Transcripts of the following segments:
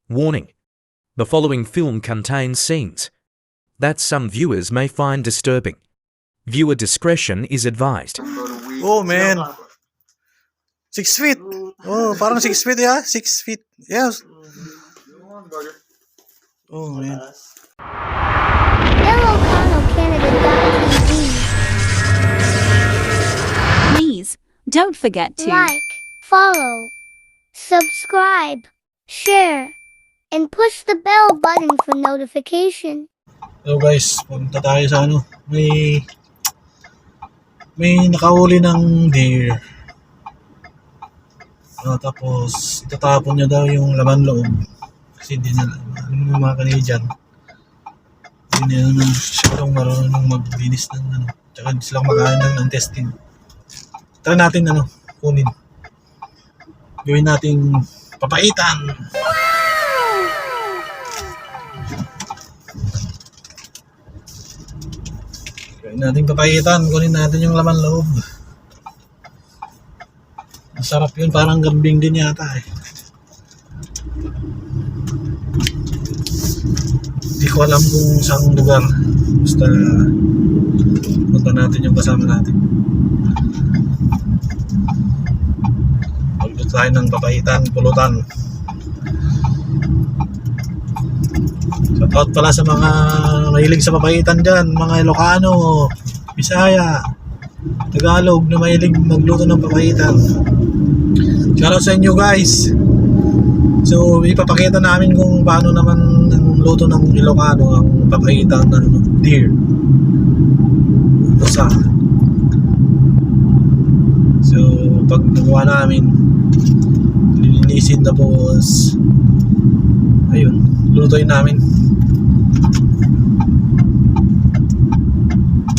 Warning: the following film contains scenes that some viewers may find disturbing. Viewer discretion is advised. Oh man. 6 feet. Oh, parang 6 feet ya. 6 feet. Yes. Oh man. HelloCanoCanada.tv. Please don't forget to Like, follow, subscribe, share, and push the bell button for notification. So guys, punta tayo sa ano. May nakahuli ng deer. Tapos tatapon niya daw yung laman loob. Kasi hindi na yung mga Canadian. Hindi na sigurong marunong maglinis ng ano. Tsaka hindi sila makain ng intestine. Try natin kunin. Gawin nating papaitan. Gawin nating papaitan. Kunin natin yung laman loob. Masarap yun. Parang gambing din yata eh. Hindi ko alam kung saan lugar. Basta punta natin yung kasama natin. Magluto tayo ng papaitan, pulutan. Shoutout pala sa mga mahilig sa papaitan dyan. Mga Ilocano, Bisaya, Tagalog na mahilig magluto ng papaitan. Shoutout sa inyo guys. So ipapakita namin kung paano naman ang luto ng Ilocano, ang papaitan ng deer. Pusa. So pag nagawa namin, lilinisin, tapos ayun, lutuin namin.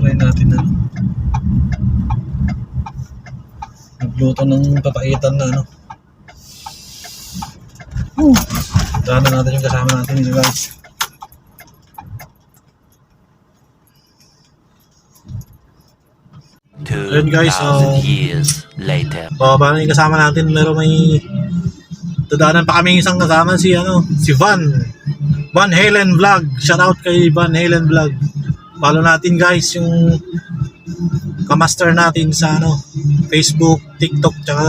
Try natin magluto ng papaitan na Tara na natin yung kasama natin dito guys. Ayun guys, 2,000 years later. Paano yung kasama natin? May dadaanan pa kami isang kasama, si Van Halen Vlog. Shout out kay Van Halen Vlog. Follow natin guys yung kamaster natin sa Facebook, TikTok, tsaka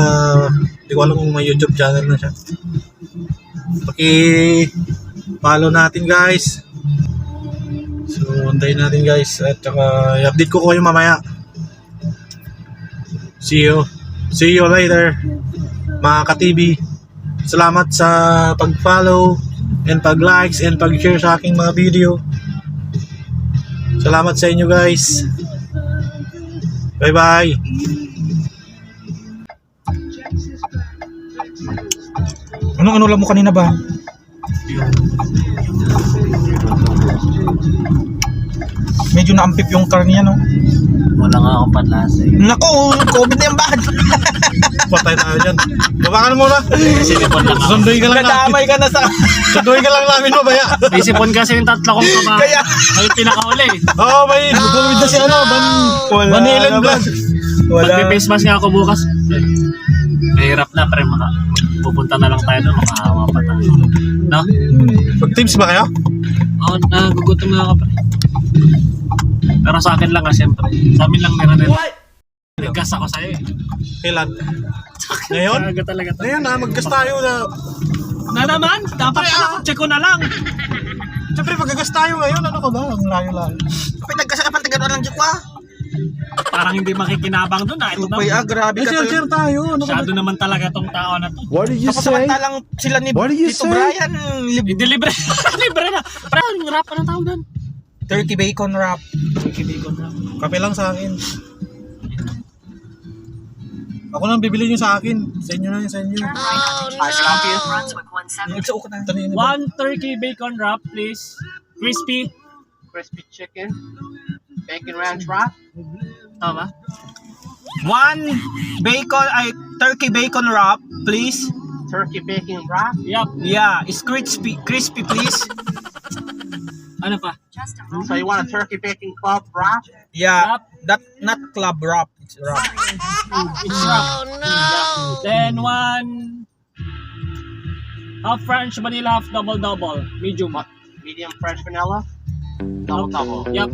hindi ko alam kung may YouTube channel na siya. Follow natin guys. So antayin natin guys, at tsaka i-update ko kayo mamaya. See you later mga ka-TV. Salamat sa pag-follow and pag-likes and pag-share sa aking mga video. Salamat sa inyo guys. Bye bye. Ano lang mo kanina ba? Medyo naampip yung car niya, no? Wala nga akong panlasa eh. Nako, COVID na yung bad. Patay tayo dyan. Babakan mo na. Sinipon lang ako. Sunduin ka lang namin. Nadamay ka na sa... Sunduin ka lang namin mo, baya. Isipon kasi yung tatlo kong kaba. Kaya... May pinakauli. Oo, may COVID na si Van Halen Vlog. Magpipace mask nga ako bukas. Mahirap na pre, pupunta na lang tayo doon, makahawa pa tayo. No? Mag-teams ba kayo? Oo, nagugutom na ako pre. Pero sa akin lang siyempre. Sa amin lang meron din. Naggas ako sa'yo eh. Kailan? Ngayon? Talaga talaga. Ngayon maggas tayo na... Na naman? Dapat check ko na lang. Siyempre, magagas tayo ngayon. Ano ka ba? Ang layo-layo. Pinagkasa ka pang tagaroon ng jukwa. Parang hindi makikinabang doon na. Ito na. Kuya, grabe ka to. Share tayo. Ano ka ba? Masyado naman talaga tong tao na to. What did you say? Kapasamantalang sila ni What do you Tito say? Brian. Hindi libre. Libre na. Pre, ang rap pa ng tao doon. Turkey bacon wrap. Turkey bacon rap. Kape lang sa akin. Ako nang bibili nyo sa akin. Sa inyo na yun, sa inyo. Nagsuo ka na. Tanino ba? 1 turkey bacon wrap, please. Crispy. Crispy chicken, bacon ranch wrap, Tama? 1 turkey bacon wrap, please. turkey bacon wrap, Yup. Yeah, it's crispy please. Ano pa? so you want a turkey bacon club wrap, Yeah, that not club wrap, it's wrap. It's wrap. Then 1 Half French vanilla, half double. Medium. Medium French vanilla. Double. Yep.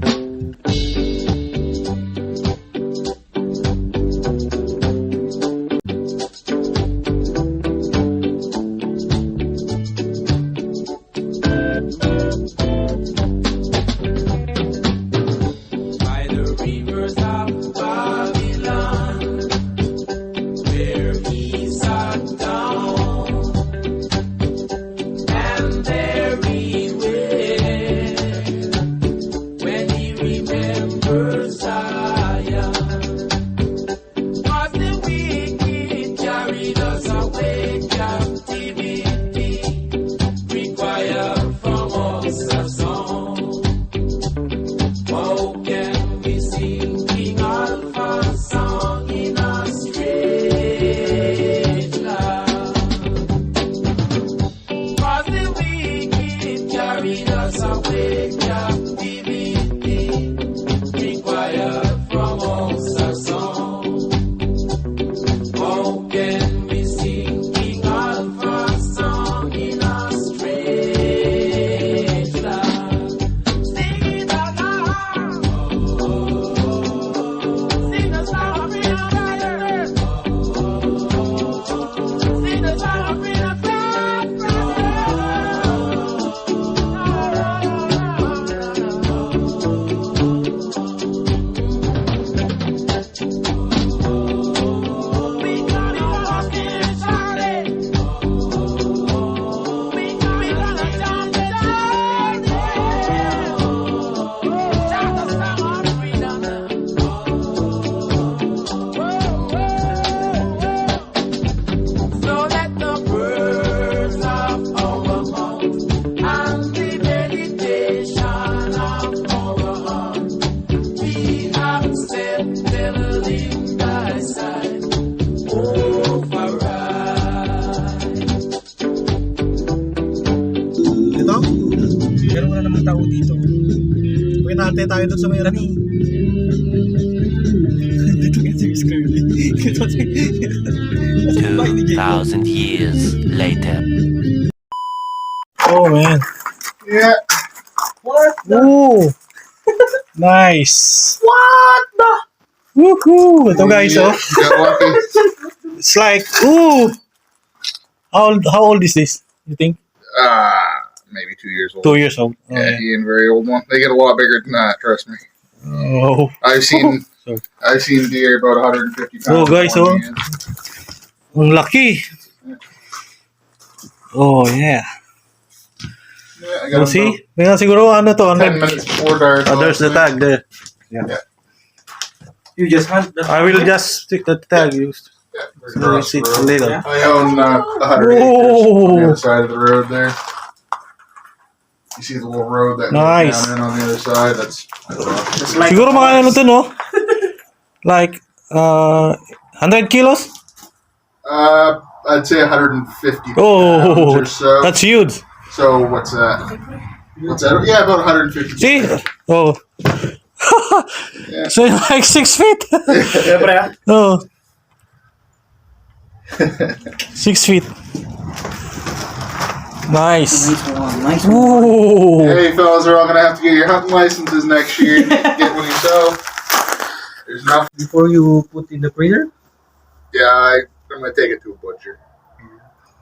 Ito? Meron na namang tao dito. Uwi natin tayo dun sa may rani. Dito nga si Miss Curly. 2,000 years later. Oh man. Yeah. What? Ooh. Nice. What the? Woohoo! Ito guys, oh. Got lucky. It's like, ooh. How old is this? You think? Maybe 2 years old. 2 years old. Oh, Yeah, yeah. he ain't a very old one. They get a lot bigger than that. Trust me. Oh. I've seen Sorry. deer about 150 pounds. Oh, guys, more oh. than he is. Ang laki. Oh, yeah. Yeah, I got You him see? Tingnan siguro ano to. about 10 minutes before dark. Oh, there's the tag there. You just hunt the I will just stick the tag. You Yeah, right so you across see the it road. later. I own 100 acres on the other side of the road there. You see the little road that Nice. goes down in on the other side? That's Siguro mga ano to, no? Like, 100 kilos? I'd say 150 Oh, pounds or so. that's huge. So what's that? What's that? Yeah, about 150. See? Oh. Yeah. So you're like 6 feet? Siyempre ah. Oh. 6 feet. Nice. Nice. Ooh. Hey, fellas, are all gonna have to get your hunting licenses next year. Get one yourself. There's nothing. Before you put in the freezer? Yeah, I'm gonna take it to a butcher.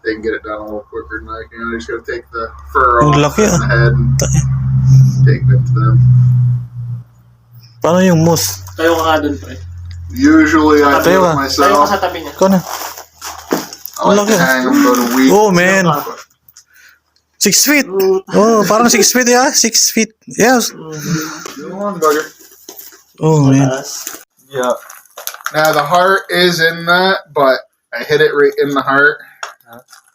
They can get it done a little quicker than I can. I just gotta take the fur Ang off laki, and the ah. head and take it to them. Paano yung moose? Tayo ka nga dun, pre. Usually I do Tayo it ka. myself. tabi niya. Ikaw na. I like to laki. hang them about a week. Oh, man. 6 feet. Oh, parang 6 feet, yeah. 6 feet. Yes. Go on, bugger. Oh, man. Yeah. Now the heart is in that, but I hit it right in the heart,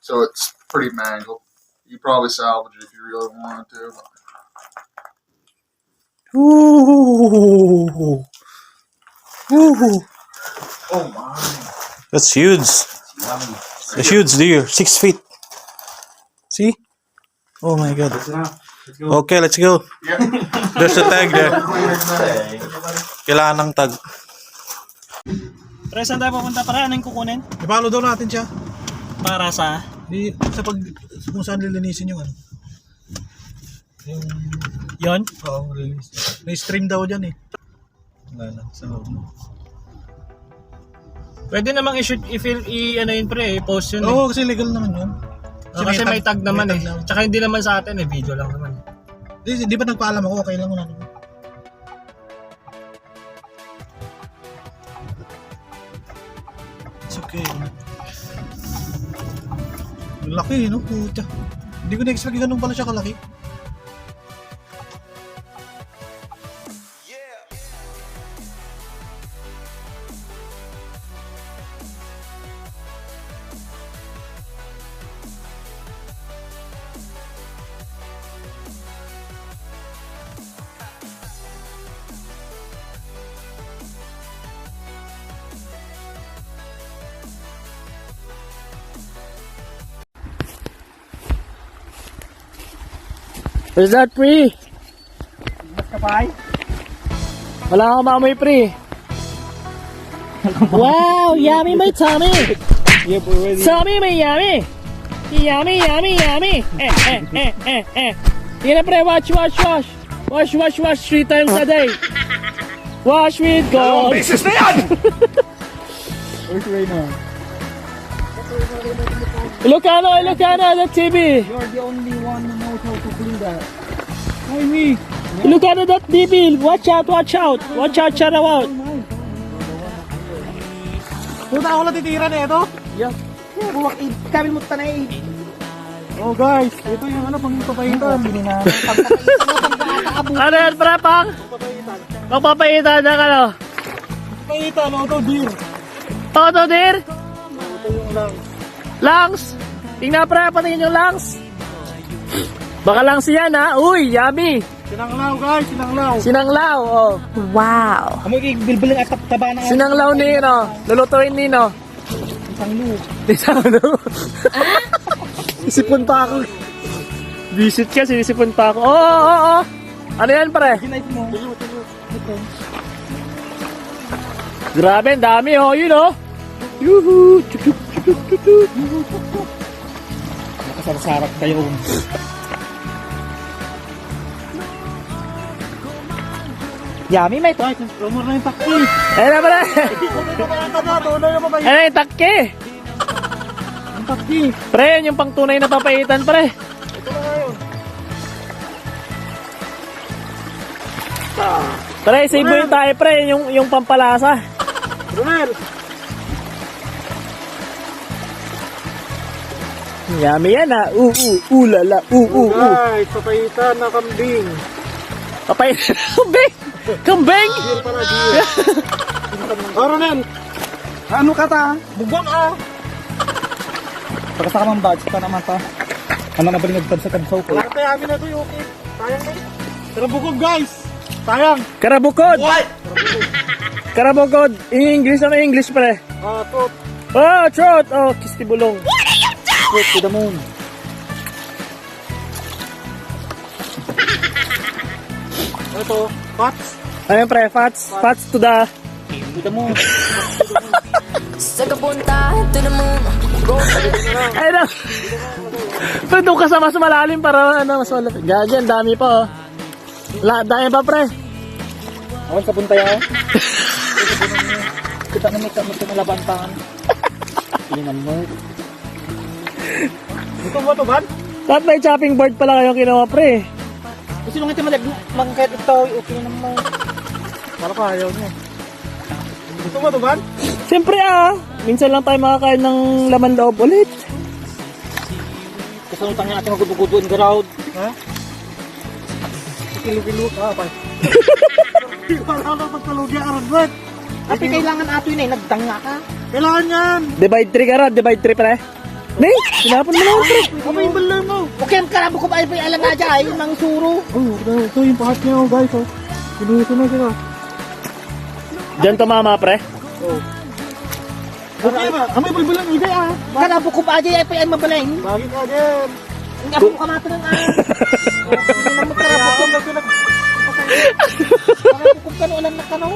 so it's pretty mangled. You probably salvage it if you really wanted to. Ooh. Ooh. Oh my! That's huge. A huge deer. 6 feet. See? Oh my god. Okay, let's go. Yeah. There's a tag there. Kailangan ng tag. Pre, saan tayo pupunta? Para anong kukunin? I-follow daw natin siya. Para sa... Di, sa pag, kung saan lilinisin yung ano. Yung, Yon? oo, release. May stream daw dyan eh. Wala na, sa loob. Pwede namang ano yun pre, i-post yun. Oo, kasi legal naman yun. Kasi may tag naman may eh. tag naman. Tsaka hindi naman sa atin eh, video lang naman. Di ba nagpaalam ako, okay lang mo na naman. It's okay. Laki, no? Puta. Hindi ko na-expect ganun pala siya kalaki. Is that pre? Wala akong maamoy pre. Wow, yummy my tummy. Tummy my yummy. Yummy, yummy, yummy. Yun na pre, wash. Wash 3 times a day. Wash with gold. Beses na yan! Ilocano, the TV. You're the only one who knows how to clean that. Why me? Ilocano, that TV. Watch out. Watch out, shout out. Puta ako lang titira na ito. Kami mo tanay. Oh guys, ito yung ano, pang papahitan. Ano yan, pre, pang? Magpapahitan na ka, no? Papahitan, auto deer. Toto, dear? Ito yung lang. Langs! Tingnan pre, patingin yung langs. Baka langs yan ha. Uy, yummy. Sinanglaw guys, sinanglaw. Sinanglaw, oh. Wow. Amo ibilbil ang atap taba na. Sinanglaw ni, no? Lulutuin ni, no? Isang lu. Isipon pa ako. Visit ka, sinisipon pa ako. Oo. Ano yan, pre? Grabe, ang dami, oh. Yun, oh. Yuhu! Nakasarsarap kayo. Yummy may to. Rumor na yung takti. Ayun na, pre. Tunay yung papahitan. Ayun, yung takke. Yung takti. Pre, yun yung pang tunay na papaitan, pre. Ito na ngayon. Pre, save mo yun tayo, pre. Yung pampalasa. Romel. Yummy yan, ha. Lala. Guys, papahitan na kambing. Papaitan. Kambing! Kambing! Deer pala, deer. Oh, Romel. Ano ka ta? Bugwang ah. Pagkasaka ng badge pa naman ta. Ano na balik sa kansaw ko? Wala ka tayo amin na ito yung okay. Sayang na. Pero bukog guys. Sayang. Karabukod! What? Karabukod. English, ano English, pre? Tot. Oh, trot! Oh, kistibulong. Go to the moon. Ito. Pats. Ayun, pre, fats to the... To the moon. Ayun na. Pero doon ka sa mas malalim para ano, mas malapit. Gagi, ang dami pa, oh. Dami pa, pre. Awan sa punta yan. Kita na may kamot na labantangan. Ilingan mo. Ito ba ito, Van? Dapat may chopping board pala kayong kinuha, pre. Kasi nung ito magkait ito, okay naman. Para pa ayaw niya. Ito ba ito, Van? Siyempre, minsan lang tayo makakain ng laman loob ulit. Kasi nung tangin natin maguduguduin garawd. Ha? Kilo-kilo ka, pa. Wala ka pagkalugi ang aragbat. Ate, kailangan ato yun eh, nagdanga ka. Kailangan yan. Divide 3 ka ra, divide 3, pre. Nay, sinapon mo na ako, pre. Kamay balay mo. Okay, ang karabo ko ba ay alam na dyan ay mang suro. Oh, ito yung pahat niya, oh, guys. Oh. Pinuto na sila. Diyan tumama, pre. Okay ba? Kamay balbalang igay ah. Karabo ko ba ay ay mabaleng. Bakit again? Ang abo ka mata ng Hindi naman karabo ko. Karabo ko kano alam na kano.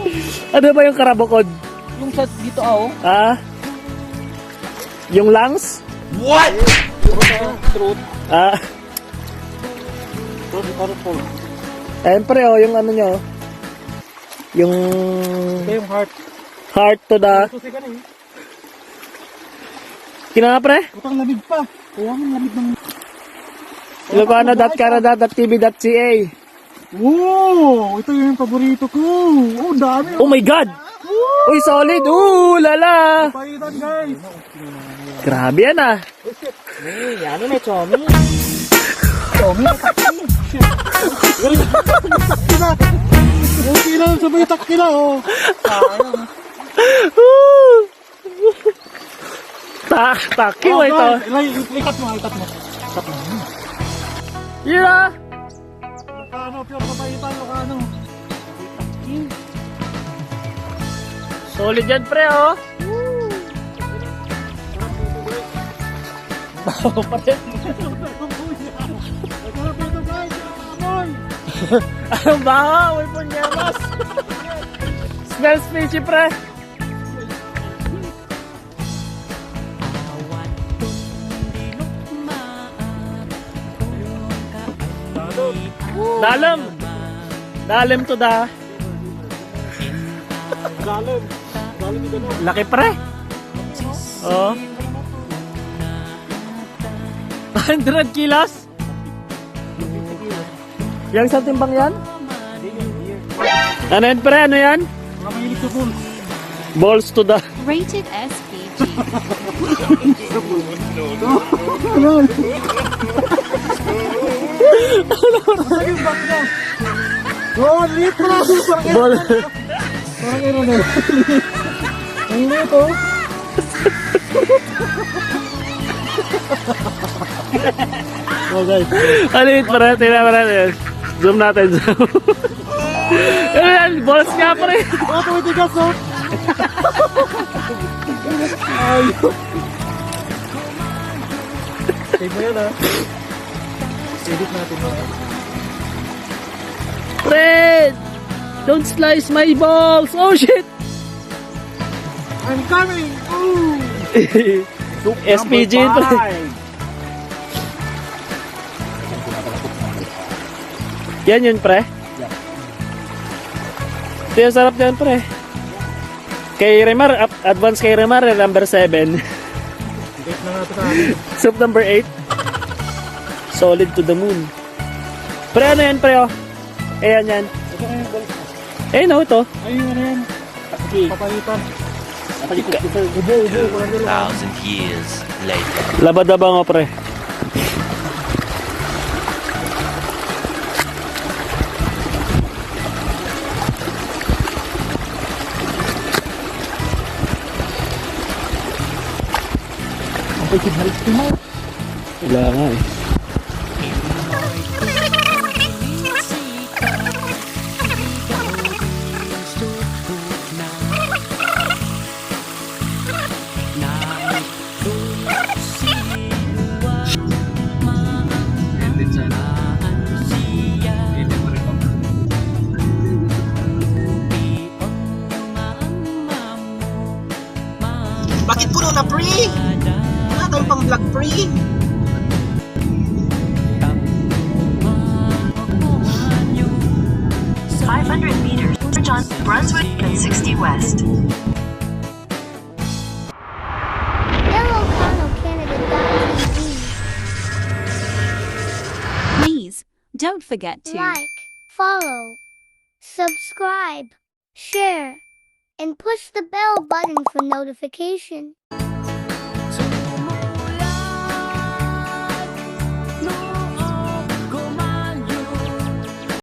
Ano ba yung karabukod? Yung sa dito ako. Yung lungs? What? Ah. Ayan pre, oh, yung ano nyo. Yung... yung heart. Heart to the... Kina pre? Utang lamig pa. Kaya ang lamig ng... Ilocano.canada.tv.ca. Wow! Ito yung paborito ko. Oh, dami. Oh my God! Uy, solid! Ooh, lala! Paitan, guys. Grabe yan ah! Ano na, Chomi? Okay lang, sabay takila, oh. Taki mo ito! Ikat mo. Yeah! Lokano, pure papaitan, Lokano. Solid yan pre oh! Baho pa rin! Anong baho? Uy po niya mas! Smells fishy pre! Dalam! Dalam to da! Laki pre! Oh! 100 kilos? Yang sa timbang yan? Ano yan pre? Ano yan? Mga mahilig sa balls. Balls to the... Rated SPG. Oh, lit pala. Ball... Parang ano na. Ang lit, oh. Oh, guys. Alit pre? Tingnan mo natin. Zoom natin. Zoom. Ano yan? Balls nga pre! Oh, tumitigas, oh. Save mo yan, ah. Edit natin, oh. Fred! Don't slice my balls! Oh shit! I'm coming! Ooh! SPG ito. Yan yun pre? Ito yung sarap yan pre. Kay Remar, advance kay Remar, number 7. Soup number 8. Solid to the moon. Pre, ano yan pre oh? Ayan yan. Eh no, ito. Ayun, ano yan? Papalitan. 2,000 years later. Labadaba nga pre. Wala nga eh. Bakit puno na, pre? Wala tayo pang vlog, pre. meters, John Brunswick and 60 West. YellowCanoCanada.tv. Please don't forget to Like, follow, subscribe, share, and push the bell button for notification.